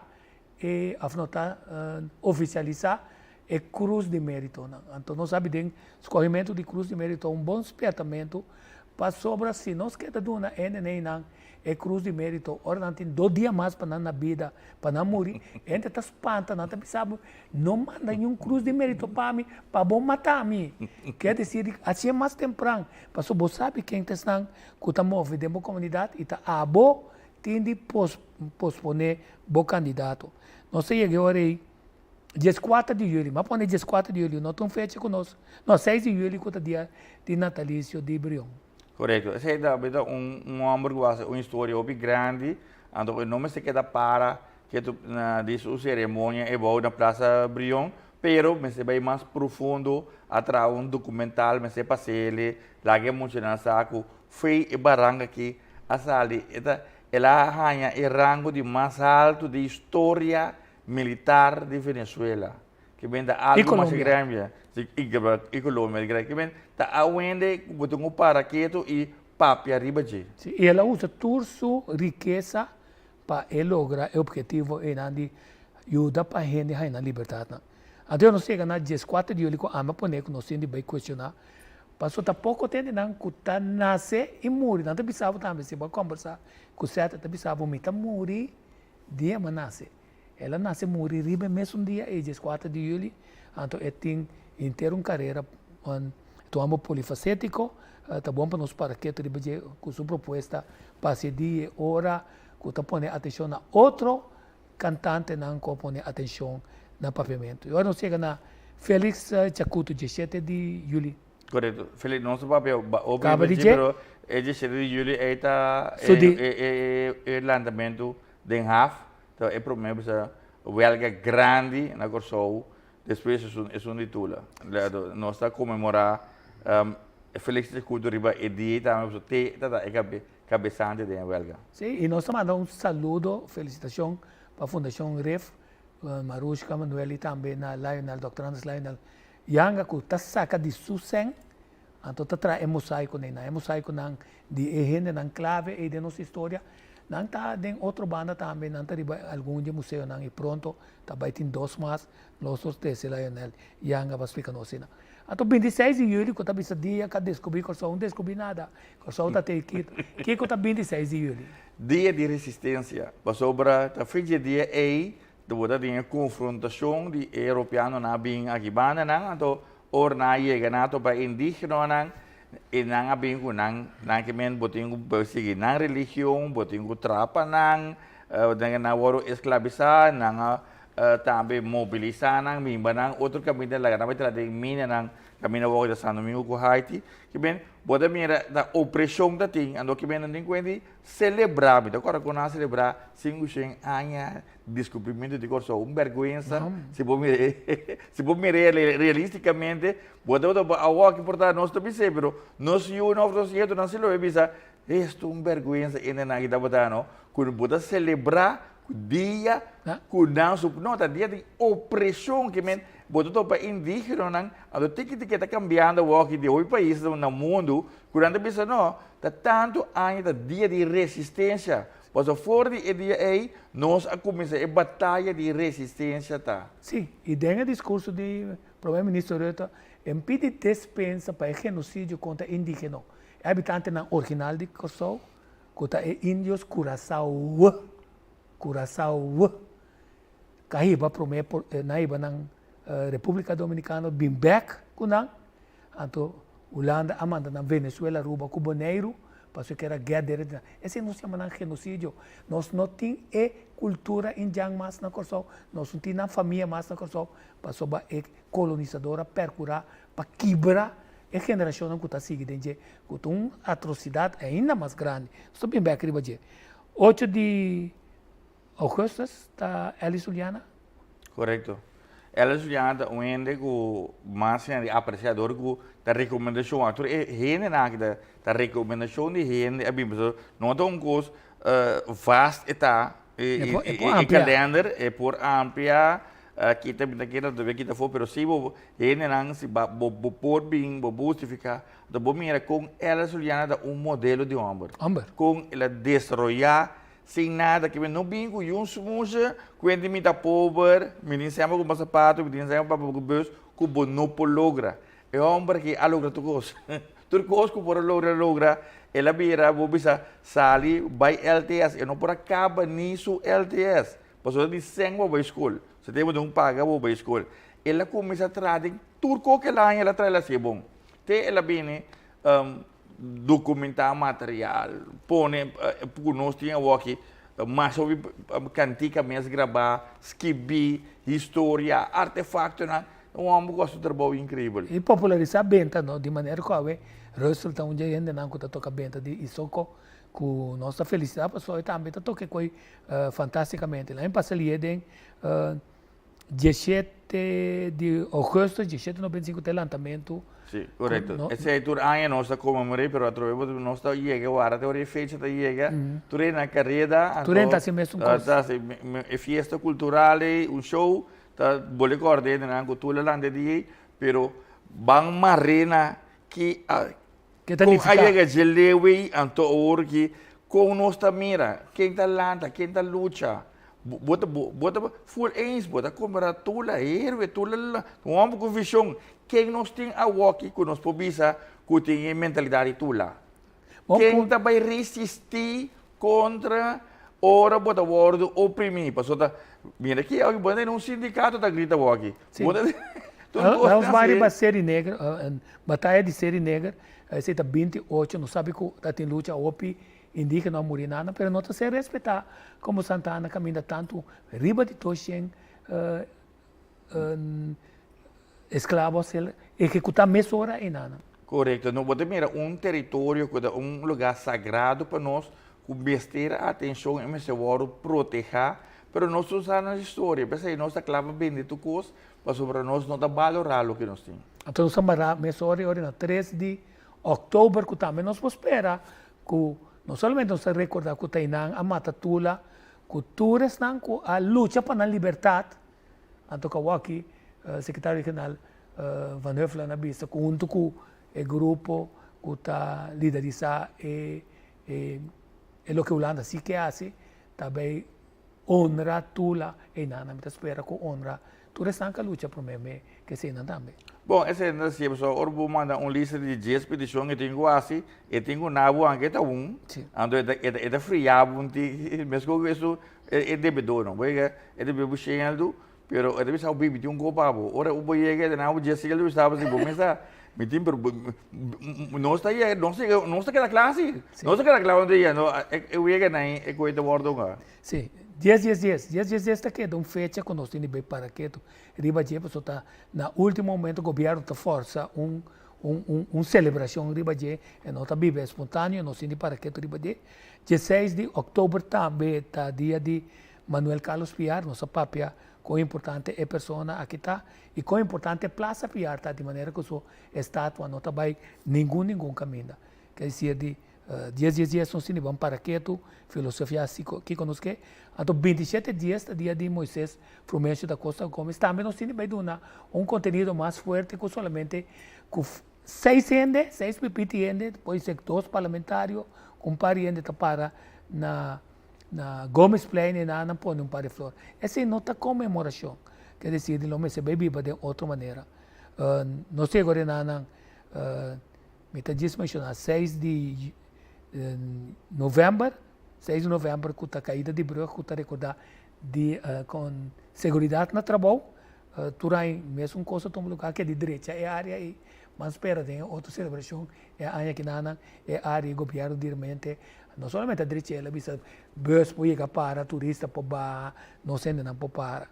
e òf no ta ofisialisá e Krus di Méritonan. Anto nos sabi den skohimentu di Krus di Mérito un bon spièrtamentu pasobra si nos keda duna e nenenan e Krus di Mérito ora nan tin dos dia mas pa nan na bida pa nan muri, hende ta spanta, nan ta bisa bo no manda niun Krus di Mérito pa mi pa bo mata mi. Kier desir di hasié mas tempran pasobra bo sabi ken ta esnan ku ta move den bo komunidat i ta abo tin di posponé bo kandidato. Nos ta yega e ora ei dieskuater di juli, m'a pone dieskuater di juli, no ta un fecha ku nos, no, seis di juli ku ta dia di natalisio di Brion. Korekto, esei ta ta un un hòmber ku hasi un historia hopi grandi, anto e no mester keda para ketu na di su seremonia e bou na Plaza Brion, pero mester bai mas profundo, a traha un dokumental, mester pas'ele, Laga e muchanan sa ku fei e baranka aki a sali. E ta, el a haña e rango di mas haltu di historia militar di Venezuela. Ke men ta algu masha grandi. Si, i i Colombia. Ke men ta awende ku bo tin ku para ketu i papia riba dje. Si, i el a usa tur su rikesa pa e logra e obhetivo einan di yuda pa hende haña nan libertatnan. Anto nos yega na dieskuater di yuli ku ami a pone ku nos tin di bai kuestioná. Pasobra ta poko tende nan ku ta nase i muri. Nan ta bisa bo tambe si bo a kombersá ku Seth e ta bisa bo mi ta muri dia mi a nase. El a nase muri riba e mesun dia ei dieskuater di yuli. Anto e tin henter un karera ta un homber polifasétiko. Ta bon pa nos para ketu riba dje ku su propuesta pa hasi e dia i ora ku ta pone atenshon na otro Kantantenan ku a pone atenshon na papiamentu. I ora nos yega na Felix Chakuto diesshete di yuli. Korekto. Felix, nos a papia hopi Kaba di dje. pero e diesshete di yuli ei ta Su di. e lantamentu den haf. Ta e promé bisa wèlga grandi na Kòrsou despues esun esun di Tula. Nos ta konmemorá Felix Chakuto riba e dia ei tambe pasobra te ta ta e Kabesante den e welga. Sí, i nos ta manda un saludo, felicitacion pa Fundacion Rif, Marushka Manuel i tambe na Lionel, Dòkter Anders Lionel Janga ku ta saka di su sèn, anto ta traha e mosaiconan ei. Nan e mosaiconan di e hendenan clave ei den nos historia. Nan ta den otro banda tambe, nan ta riba algun di e museonan i pronto ta bai tin dos mas, nos lo trese Lionel Janga pa splika nos esei. Anto bintiseis di yuli ku ta bisa dia ku a deskubrí Kòrsou, no deskubrí nada. Kòrsou ta te kit. Kiko ta bintiseis di yuli? Dia di resistensia. Pasobra ta fin dje dia ei bo ta tin e konfrontashon di e europeanonan a bin aki bandanan, anto ora nan a yega nan a topa e indigenonan i nan a bin ku nan, nan ke men bo tin ku sigui nan religion, bo tin ku trapa nan, nan a wòrdu esklabisá, nan a Tambe mobilisá nan, mimba nan otro kaminda, laga nan bai traha den minanan kaminda wou ta San Domingo ku Haiti. Ke men, bo ta mira ta opreshon ta tin, anto ke men nan tin kuenta di selebrá. Mi ta kòrda kon nan a selebrá sinkushen aña diskubrimentu di Kòrsou. Un bèrgwensa si bo mira e, si bo mira e realistikamente, bo ta bo awor ki por ta nos ta bis'é, pero nos yunan òf nos nietonan si lo e bisa, Esto un bèrgwensa e nan aki tabata no, ku bo ta selebrá ku dia ku nan su, no ta dia di opreshon ke men bo ta topa indígenonan, anto tiki tiki e ta kambiando awor aki di hopi pais na mundu ku nan ta bisa no, ta tantu aña ta dia di resistensia, pasobra for di e dia ei nos a kuminsá e bataya di resistensia ta. Sí, i den e diskurso di Prome Minister Rutte, e pidi despensa pa e genosidio kontra indígeno. E habitantenan original di Kòrsou ku ta e indios Curaçao, Curaçao, ka hiba promé por nan hiba nan Repúblika Dominikano bin bèk ku nan, anto Hulanda a manda nan Venezuela, Aruba ku Boneiru pasobra e kera gèt dere di nan. Esei nos yama nan genosidio. Nos no tin e kultura indjan mas na Kòrsou, nos no tin nan famia mas na Kòrsou pasobra e kolonisador a pèrkurá pa kibra e generashonnan ku ta sigui den dje, ku ta un atrosidat ainda mas grandi. Nos ta bin bek riba dje. Ocho di ougùstùs ta Elis Juliana. Korekto. Elis Juliana ta un hende ku mas hende apresia dor ku ta rekomendashon. Tur e hendenan aki ta ta rekomendashon di hende a bin pasobra no ta un kos vast e ta E por e amplia. kalender e por amplia. Kita mi ta kere todavia kita afó, pero si bo hendenan si ba bo bo por bin bo por hustifiká, anto bo mira kon Ella Juliana ta un modelo di hòmber. Hòmber. Kon el a desaroyá sin nada, ke mi no bin ku yun smushe, kuenti mi ta pober, mi tin semper kumpra sapato, mi tin semper papia ku bus, ku bo no por logra. E hòmber aki a logra tur kos. Tur kos ku por a logra, el a logra. El a bira, bo bisa, sali bai LTS, e no por a kaba ni su LTS. Pasobra di sèn bo bai skol. Si te bo tin paga bo bai skol. El a kuminsá traha den tur kos ku el a haña el a traha el a hasié bon. Te el a bini dokumentá material, pone ku nos tin awoki mas hopi kantika mes grabá, skibí historia, artefaktonan. Un hòmber ku hasi un trabou inkreibel. I popularisá benta no, di manera ku awe Russell ta un dje hendenan ku ta toka benta di Isoko ku nos ta felisitá pasobra e tambe ta toka e koi Fantasticamente. Laña pasa lié den diesshete di augustus, diesshete noventa i sinku ta e lantamentu. Si, korekto. Esei tur aña nos ta konmemor'é, pero atrobe bo nos ta yega wara te ora e fecha ta yega, tur hende na kareda, anto Tur hende ta hasi mesun kos. Ta hasi e fiesta kultural ei, un show, ta bole kòrda hendenan ku tur la lanta e dia ei, pero ban mar'é na ki a Ke ta Kon a nifiká? yega dje leu ei, anto awor ki kon nos ta mira ken ta lanta, ken ta lucha? Bo ta bo ta full eens, bo ta kumpra tula herwe, tula la, un hòmber ku vishon. Ken nos tin awoki ku nos por bisa ku tin e mentalidat di tula? Ken ta bai resistí kontra ora bo ta wòrdu oprimí? Pasobra ta, mira aki awoki bo ta den un sindikato ta grita awoki. Bo ta tur kos Nos ta bai hasi. riba Seri Neger, bataya di Seri Neger, esei ta 28, nos sabi ku ta tin lucha hopi Indígena a muri nana, pero no ta ser respetá komo Santa Ana kaminda tantu riba di 200 esklabo a ser ehekutá mesora einan. Korekto. No, bo ta mira un teritorio ku ta un lugá sagrado pa nos, ku mester atenshon i mester wòrdu protehá, pero nos no sa nos historia, p'esei nos ta kla pa bende tur kos pasobra nos no ta balorá loke nos tin. Anto nos ta mará mesora i ora na 3 di òktober ku tambe nos por spera Ku no solamente nos ta rekordá ku Tainan a mata Tula, ku tur esnan ku a lucha pa nan libertat, anto ku awaki Sekretario Regional Van Huffelen a bisa ku huntu ku e grupo ku ta liderisá e e loke Hulanda si ke hasi, ta bay honra Tula einan. Mi ta spera ku honra Tur esnan ka lucha promé me ke eseinan tambe. Bon, esei no ta sier pasobra ora bo manda un lista di dies petishon e tin ku hasi, e tin ku na bo anke ta un, anto e ta e ta fria bo un tiki, meskos ku esun e debedor no, bo yega e ta bebe bo shen aldu, pero e ta bisa bo bibi tin un kos pa bo, ora bo yega e ta na bo dies aldu bisa bo si bo mester mi tin pero nos ta yega nos ta yega nos ta keda kla si, nos ta keda kla unda yega e wega nan e koe ta wòrdu hunga. Sí, dies dies dies, dies dies dies ta keda un fecha ku nos tin di bai para ketu riba dje pasobra ta na ultimo momento gobièrnu ta fòrsa un un un un selebrashon riba dje e no ta biba espontaneo nos tin di para ketu riba dje. Dieseis di òktober tambe ta dia di Manuel Carlos Piar, nos a papia kon importante e persona aki ta i kon importante Plaza Piar ta di manera ku su estatua no ta bai ningun ningun kaminda. Ke desir di Dies dies dies nos tene ban para ketu, filosofia si kiko nos ke. Anto 27 dies ta dia di Moises Frumencio da Costa Gomez. Tambe nos tene bai duna un kontenido mas fuerte ku solamente ku seis hende, seis pipiti hende, por ser dos parlamentario, ku un par di hende ta para na na Gomezplein i nan pone un par di flor. Esei no ta konmemorashon. Ke desir di lo mester bai biba den otro manera. Nos yega ora nan Mi ta djis menshoná seis di novèmber, seis di novèmber ku ta kaida di brùg ku ta rekordá di kon seguridat na trabou. Tur aña mesun kos ta tuma lugá ke di drecha e área ei. Ban spera den e otro selebrashon e aña kinanan e área ei gobièrnu dirmente no solamente a drecha el a bisa bùs por yega para, turista por baha, nos hendenan por para.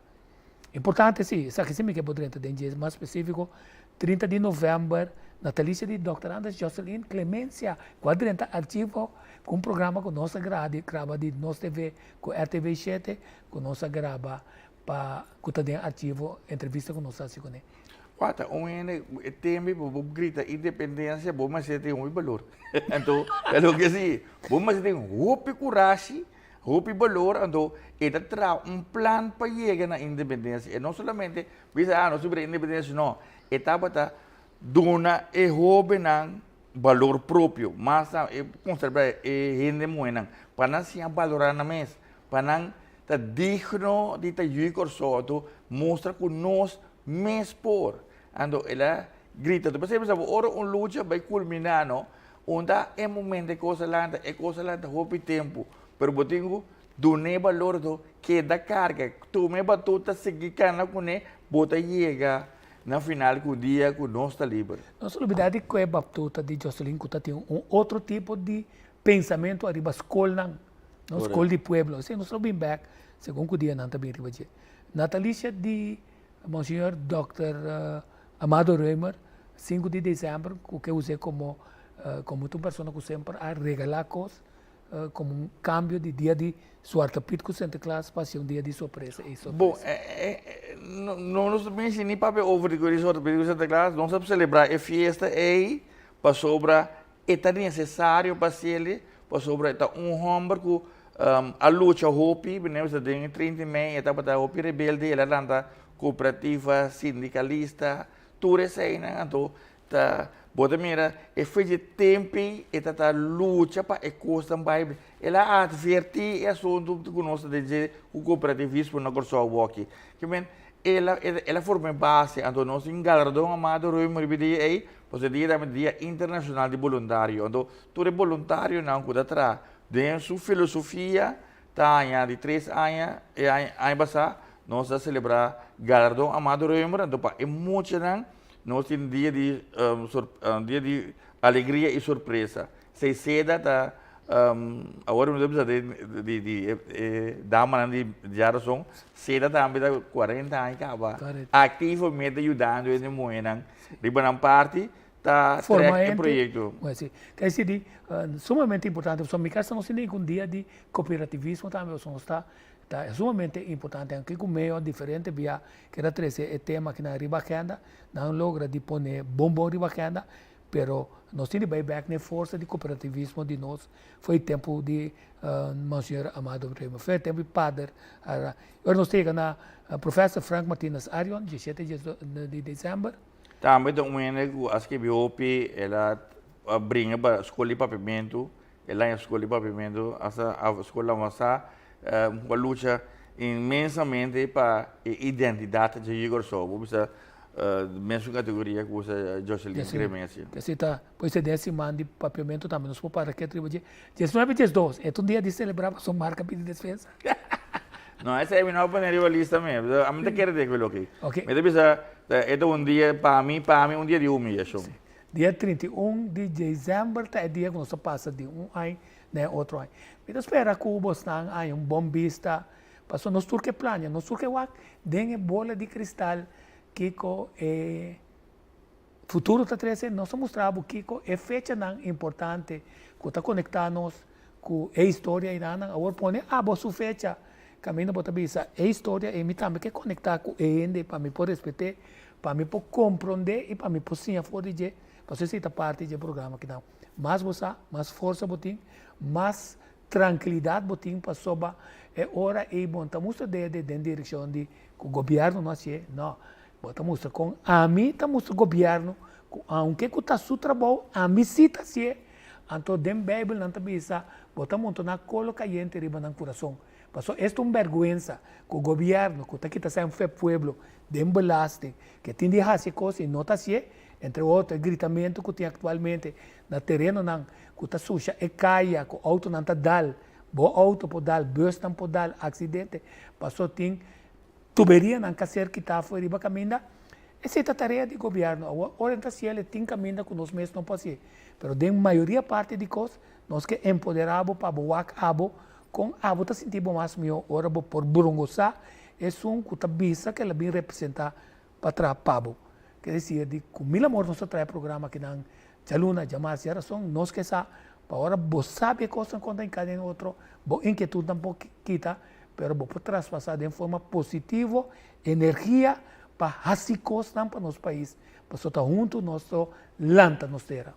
Importante si, esaki si mi ke por drenta den dje mas spesifiko, 30 di novèmber, natalisio di Dòkter Andres Joselyn Clemencia, ku a drenta archivo ku un programa ku nos a graba di Nos TV ku RTV shete, ku nos a graba pa ku ta den archivo entrevista ku nos a hasi kuné. Kua ta un hende e tembe bo grita independensia bo mester tin hopi balor. Anto ta loke si, bo mester tin hopi kurashi Hopi balor anto e ta traha un plan pa yega na independencia. E no solamente bisa ah nos tin bira independencia no. E tabata duna e hobennan balor propio. Mas na e conserva e hende muhernan pa nan siña balora nan mes, pa nan ta digno di ta yu Kòrsou. Anto mustra ku nos mes por. Anto el a grita. Anto p'esei mi sa ora un lucha bai kulminá no Unda e momento e kos a lanta, e kos a lanta hopi tempu, pero bo tin ku dun'é balor do keda karga, tuma e batuta, sigui kana kuné, bo ta yega na final ku dia ku nos ta liber. Nos olbida di ku e batuta di Joselin ku ta tin un otro tipo di pensamentu ariba skolnan, no skol di pueblo, esei nos lo bin bek segun ku dianan ta bin riba dje. Natalicia di Monseñor Dòkter Amado Römer, sinku di desèmber, ku ke us'é komo komo ta un persona ku semper a regalá kos komo un kambio di dia di Zwarte Piet ku Sinterklaas pa hasi un dia di sorpresa ei sorpresa. Bon, no nos ta menshi ni papia over di ku Zwarte Piet ku Sinterklaas, nos ta selebrá e fiesta ei pasobra E ta necesario pa haciele pasobra e ta un homber cu a lucha hopi, meneer bisa den e 30 di mei e tabata hopi rebelde, el a lanta cooperativa, sindicalista, tur eseinan anto ta. Bo ta mira e fe dje tempi e ta ta lucha pa e kosnan bai. El a atvertí e asuntu ku nos ta den dje ku kooperativismo na Kòrsou awoki. Ke men el a el a forma e base anto nos tin galardon Amado Römer riba e dia ei pasobra e dia tambe ta dia internashonal di boluntario. Anto tur e boluntarionan ku ta traha den su filosofia Ta aña di tres aña, e aña aña pasá nos a selebrá galardon Amado Römer, anto pa e muchanan nos tin dia di dia di alegria i sorpresa. Seiseda ta awor mi ta bisa di di di e damanan di Djarason, Seda tambe ta kuarenta aña kaba aktivamente yudando e muhénan riba nan parti ta Forma trek e hende, proyecto. Bueno, si. Ta esei di sumamente importante pasobra mi casa nos tin un dia di cooperativismo tambe pasobra nos ta ta sumamente importante aunke cu medio diferente bia keda trece e tema aki nan riba agenda nan logra di pone bon bon riba agenda pero nos tin di bay bek na e forsa di cooperativismo di nos for e tempo di Monseñor Amado Remo for e tempo di Pader Ora nos ta yega na Professor Frank Martinus Arion diesshete di december. Tambe ta un hende ku a skibi hopi, el a bringa pa skol di papiamentu, el a haña skol di papiamentu hasta skol avansá, ku a lucha inmensamente pa e identidat dje yu Kòrsou. Bo bisa mesun kategoria ku boso Joselin Cremencia. Esei ta, pues den e siman di papiamentu tambe nos por para ketu riba dje. Diesnuebe i diesdos, e ta un dia di selebrá pasobra marka pidi despensa. No, esei mi no a pone riba lista mi. Ami ta kere den ku loke. Mi ta bisa, e ta un dia pa mi, pa mi un dia di humiyashon. Si. Dia 31 di desèmber ta e dia ku nos ta pasa di un aña na e otro aña. Mi ta spera ku bosnan haña un bon bista, pasobra nos tur ke plania, nos tur ke wak den e bola di kristal kiko e Futuro ta trese, nos ta mustra bo kiko e fechanan importante ku ta konektá nos ku e historia einanan. Awor pone abo su fecha kaminda bo ta bisa e historia ei mi tambe ke konektá ku e hende pa mi por respet'é, pa mi por komprondé i pa mi por siña for di dje. Pasobra esei ta parti dje programa kinan. Mas bo sa, mas forsa bo tin, mas trankilidat bo tin pasobra e ora ei bo no ta mustra dede den direkshon di ku gobièrnu no hasié, no. Bo ta mustra kon ami ta mustra gobièrnu ku aunke ku ta su trabou, ami si ta hasié. Anto den Beibel nan ta bisa, bo ta montoná kolo kayente riba nan kurason. Pasobra es ta un bèrgwensa ku gobièrnu ku ta kita sèn fe pueblo den belasting, ke tin di hasi e kos i no ta hasié, entre otro e gritamentu ku tin aktualmente na terenonan ku ta susha e kaya ku outonan ta dal, bo outo por dal, busnan por dal, aksidente, pasobra tin Tuberianan ka ser kitá for riba kaminda, esei ta tarea di gobièrnu. Awor, ora ta hasiel e tin kaminda ku nos mes no por hasié. Pero den mayoria parti di kos, nos ke empoderá bo pa bo wak abo kon abo ta sinti bo mas mihó ora bo por brongosá esun ku ta bisa ku el a bin representá pa traha pa bo. Ke desir di ku mil amor nos ta traha e programa akinan djaluna, djamars, djarason, nos ke sa pa ora bo sabi e kosnan kon ta hinká den otro, bo inkietudnan por kita Pero bo por traspasá den forma positivo energia pa hasi kosnan pa nos pais, pasobra ta huntu nos lo lanta nos tera.